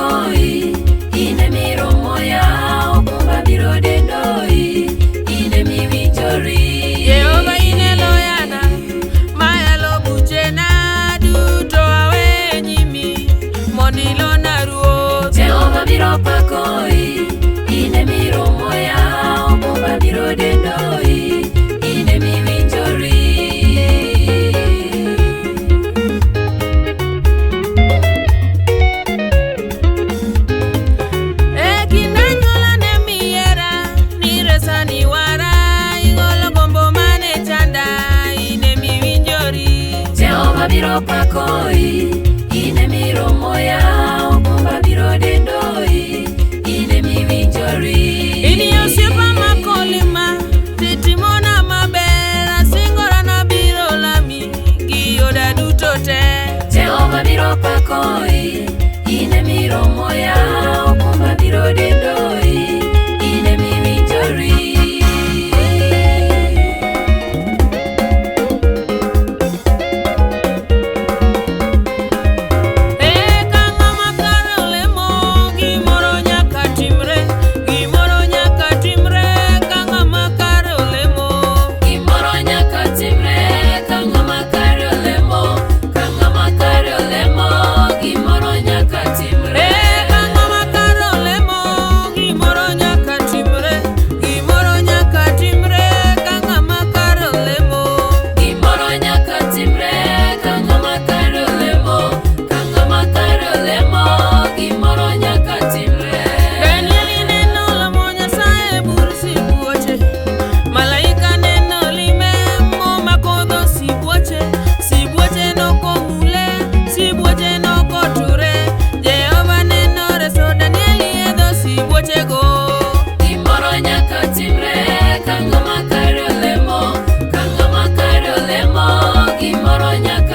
pakoi, in emiromo ya, okumba biro dendoi, in emiwinjori. Jehova in e loyana, mayalo buchena duto awe nyimi, mondo ilona Ruoth. Jehova biro pakoi, in emiromo ya, okumba biro dendoi, in emiwinjori. E kind anyuola ne miera, niresa niwara, igolo gombo mane chanda, in emiwinjori. Jehova biro pakoi, in emiromo ya, okumba biro dendoi, in emiwinjori. In osiepa makolima, titimona maber, asingora nabiro lami, gi oda duto te. Jehova biro pakoi, in emiromo ya, okumba biro dendoi, in emiwinjori. Eka ng'ama kare olemo, gimoro nyaka timre, gimoro nyaka timre, ka ng'ama kare olemo. Gimoro nyaka timre ka ng'ama kare olemo, ka ng'ama kare olemo, gimoro nyaka timre. Eka ng'ama kare olemo, gimoro nyaka timre, gimoro nyaka timre, ka ng'ama kare olemo. Gimoro nyaka timre ka ng'ama kare olemo, ka ng'ama kare olemo, gimoro nyaka timre. Daniel neno lamo Nyasaye bur sibuoche, malaika neno lime momako dho sibuoche, sibuoche nokomule, sibuoche nokoture, Jehova neno reso Daniel e dho sibuochego. Gimoro nyaka timre ka ng'ama kare olemo, ka ng'ama kare olemo, gimoro nyaka